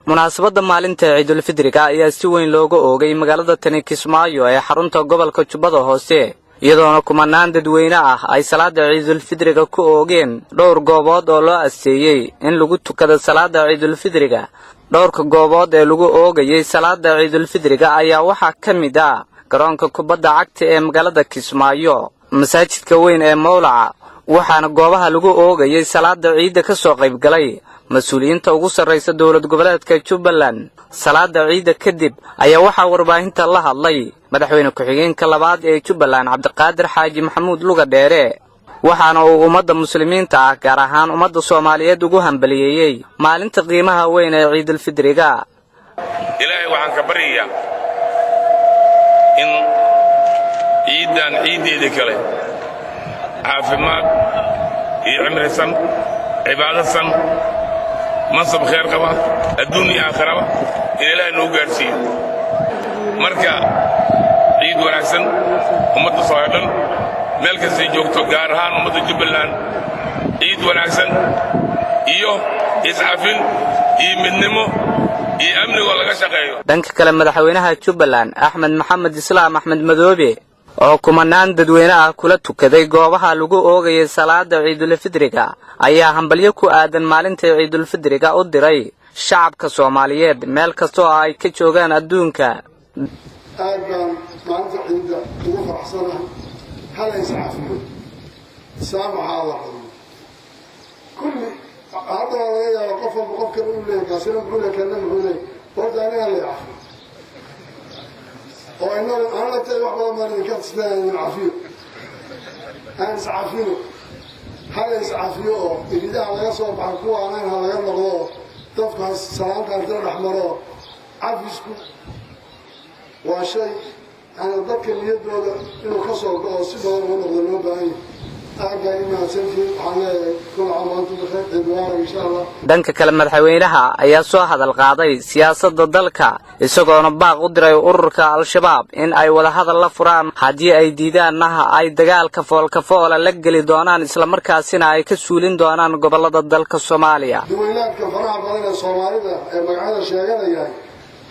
Munaasabadda maalinta Ciidulfidriga ayaa si weyn looga oogay magaalada tani Kismaayo ee xarunta gobolka Jubbada Hoose, iyadoona kumanaan dadweyne ah ay salaada Ciidulfidriga ku oogeen dhowr goobood oo loo asteeyey in lagu tukado salaada Ciidulfidriga. Dhowrka goobood ee lagu oogayay salaada Ciidulfidriga ayaa waxaa ka mid ah garoonka kubadda cagta ee magaalada Kismaayo, masaajidka weyn ee Mowlaca, waxaana goobaha lagu oogayay salaada ciidda ka soo qaybgalay mas-uuliyiinta ugu sarraysa dowlad goboleedka Jubbaland. Salaada ciidda kadib ayaa waxaa warbaahinta la hadlay madaxweyne ku-xigeenka labaad ee Jubbaland, Cabdiqaadir Xaaji Maxamuud Luga Dheere, waxaana uu ummadda Muslimiinta ah, gaar ahaan ummadda Soomaaliyeed, ugu hambaliyeeyey maalinta qiimaha weyn ee Ciidulfidriga. Ilaahay waxaan ka baryayaa in ciiddan ciiddeedii kale caafimaad iyo cimrisan, cibaadasan, mansab khayr qaba adduun iyo aakhiraba in Ilaahay noo gaadhsiiyo. Marka ciid wanaagsan ummadda soo dhan meel kastay joogto, gaar ahaan ummadda Jubbaland, ciid wanaagsan iyo iscafin iyo midnimo iyo amnigoo laga shaqeeyo. Dhanka kale, madaxweynaha Jubbaland, Axmed Maxamed Islaam, Axmed Madoobe, oo kumanaan dadweyne ah kula tukaday goobaha lagu oogayay salaada Ciidulfidriga, ayaa hambalyo ku aadan maalinta Ciidulfidriga u diray shacabka Soomaaliyeed meel kasta oo ay ka joogaan adduunka. Aad baan maalinta ciidda ugu faraxsanahay. Hala iscafiyo, saamaxaa la badiyo kulli. Hadda waa laga yaaba qof walba qof kale u leeyay, kaasina muxuu leey, kana muxuu leeyay. Horta aniga la cafiyo oo inagu ana lagtay wax badan baan idinka tisnaa. Idin cafiyo, aan iscafino, hala iscafiyo oo iridaha laga soo baxa, kuwa anayn ha laga noqdo oo dadku ha salaanta intala dhex maro oo cafisku waa shay yani dadka niyaddooda inuu ka soo go'o si badan ugu noqdo loo baahan yahay. Aad baa i mahadsantihiin. Waxaan leeyahay كل عام وأنتم بخير, ciid mubaarak insha Allah. Dhanka kale, madaxweynaha ayaa soo hadal qaaday siyaasadda dalka, isagoona baaq u diray ururka Al-Shabaab in ay wadahadal la furaan, haddii ay diidaanna ay dagaalka foolkafoola la geli doonaan, islamarkaasina ay ka suulin doonaan gobollada dalka Soomaaliya. Duweylaadka faraha badan ee Soomaalida ee magacyada sheeganayahay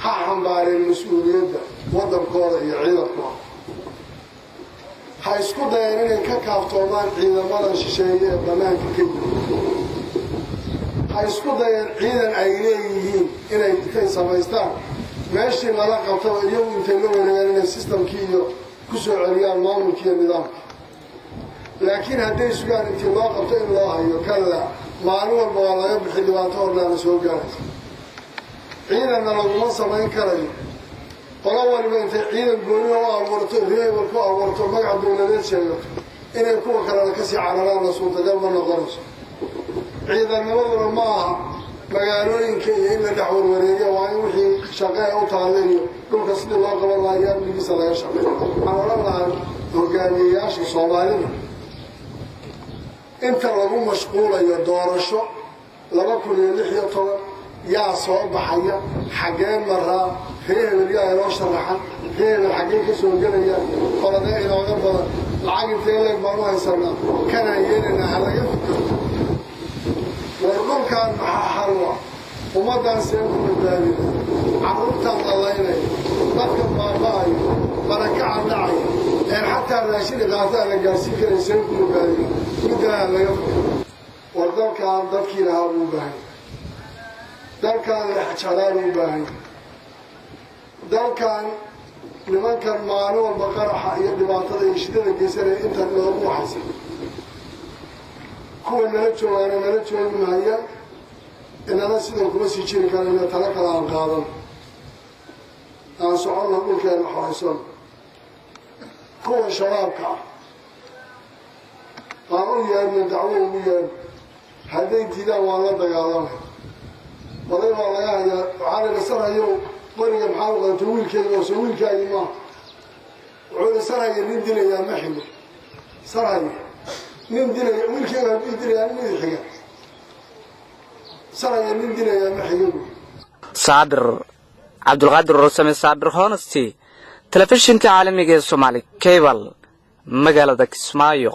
ha xambaareen mas-uuliyadda waddankooda iyo ciidankooda. Ha isku dayeen inay ka kaaftoomaan ciidamadan shisheeye ee bannaanka ka yimid. Ha isku dayeen ciidan ay leeyihiin inay intay samaystaan, meeshii lala qabtaba iyagu intay la wareegaan, inay systemkii iyo ku soo celiyaan maamulkii iyo nidaamkii. Laakiin hadday sugaan intii loo qabto in loo hayo kalla, maalin walba waa laga bixi, dhibaato hornaana soo gaaraysa. Ciidanna laguma samayn karayo qolo waliba intay ciidan gooniha u abuurto, reebel ku abuurto, magaca dowladeed sheegato, inay kuwa kalena kasii cararaanna suurtagal ma noqonayso. Ciidannimaduna ma aha magaalooyinka iyo in la dhex warwareeya. Waa in wixii shaqee u taalla iyo dhulka sidii loo qaban lahaa iyo amnigiisa laga shaqeeyo. Waxaan odhan lahaa hogaamiyeyaasha Soomaalida, inta lagu mashquulayo doorasho 2016 yaa soo baxaya, xaggeen maraa, ree hebel yaa inoo sharaxan, ree hebel xaggeen ka soo gelaya, qoladee inooga badan, lacag intee leeg baan u haysanaa, kanaan yeelaynaa, ha laga fikiro war dhulkaan maxaa xalwa, ummaddan seen ku badbaadina, carruurtaan dhallaynaya, dadka baaba'ayo, barakaca dhacaya een xataa raashin iqaata aan la gaarsiin karin, seen ku badbaadina. Middaa ha laga fikiro. War dalkaan dadkii lahaa buu u baahan yahay, dalkaan lexjeclaan u baahan yahay, dalkan nimankan maalin walba qaraxa iyo dhibaatada iyo shidada geysanaya intan loogu waxaysan, kuwa nala joogaana nala joogi mahayaan, inana sidan kuma sii jiri karayna. Tala kale aan qaadan, aan soconno, dhulkeena xoraysan. Kuwa Shabaabka ah aan u yeedno, dacwo ugu yeedno. Hadday diidaan waan la dagaalamay. Oday baa laga hayaa, waxaa la sarhayow, qoriga maxaa u qaatay? Wiilkeyga oo soo wiilkaagii maaha. Wuxuu ihi, "Sarhaya nin dilayaa ma xigo, sarhaya nin dilaya, wiilkeyga hadduu dilayaa nin xiga, sarhaya nin dilayaa ma xigo," bu. Saabir Cabdulqaadir Warsame, Saabir Honesty, telefishinka caalamiga ee Soomaali Cable, magaalada Kismaayo.